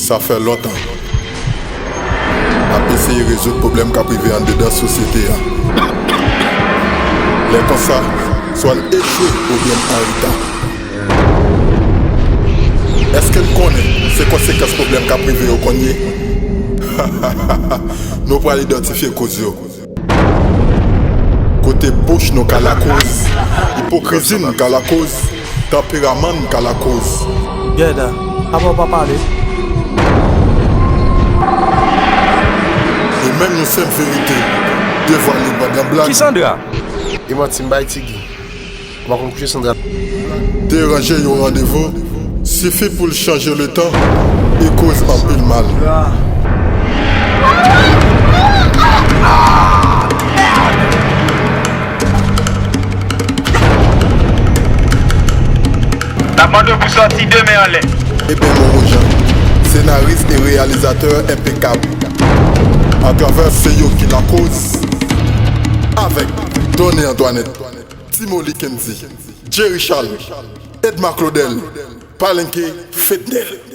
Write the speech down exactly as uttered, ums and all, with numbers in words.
Sa fè lontan n ap eseye rezoud pwoblèm k ap rive anndedan sosyete a. Lè konsa, swa n echwe oubyen n an reta. Èske n konnen se konsekans pwoblèm k ap rive yo konn ye? Nou pral idantifye koz yo. Kote bouch nou ka lakoz, ipokrizi n ka lakoz, tanperaman n ka lakoz. Gèda, apa w pa pale? E menm yon senp verite devwale pandan blag. Ki Sandra? E manti m bay Tigi. Ou pa konn kouche Sandra. Deranje yon randevou sifi pou l chanje letan e koz anpil mal. N ap mande w pou sòti demen anlè. Eben Morojan, senaris e reyalizatè enpekab. Atravè Se Yo Ki Lakoz, avèk Donny Antoinette, Timoli Kendy, Jerry Charles, Edma Claudel, Palenque Fednel.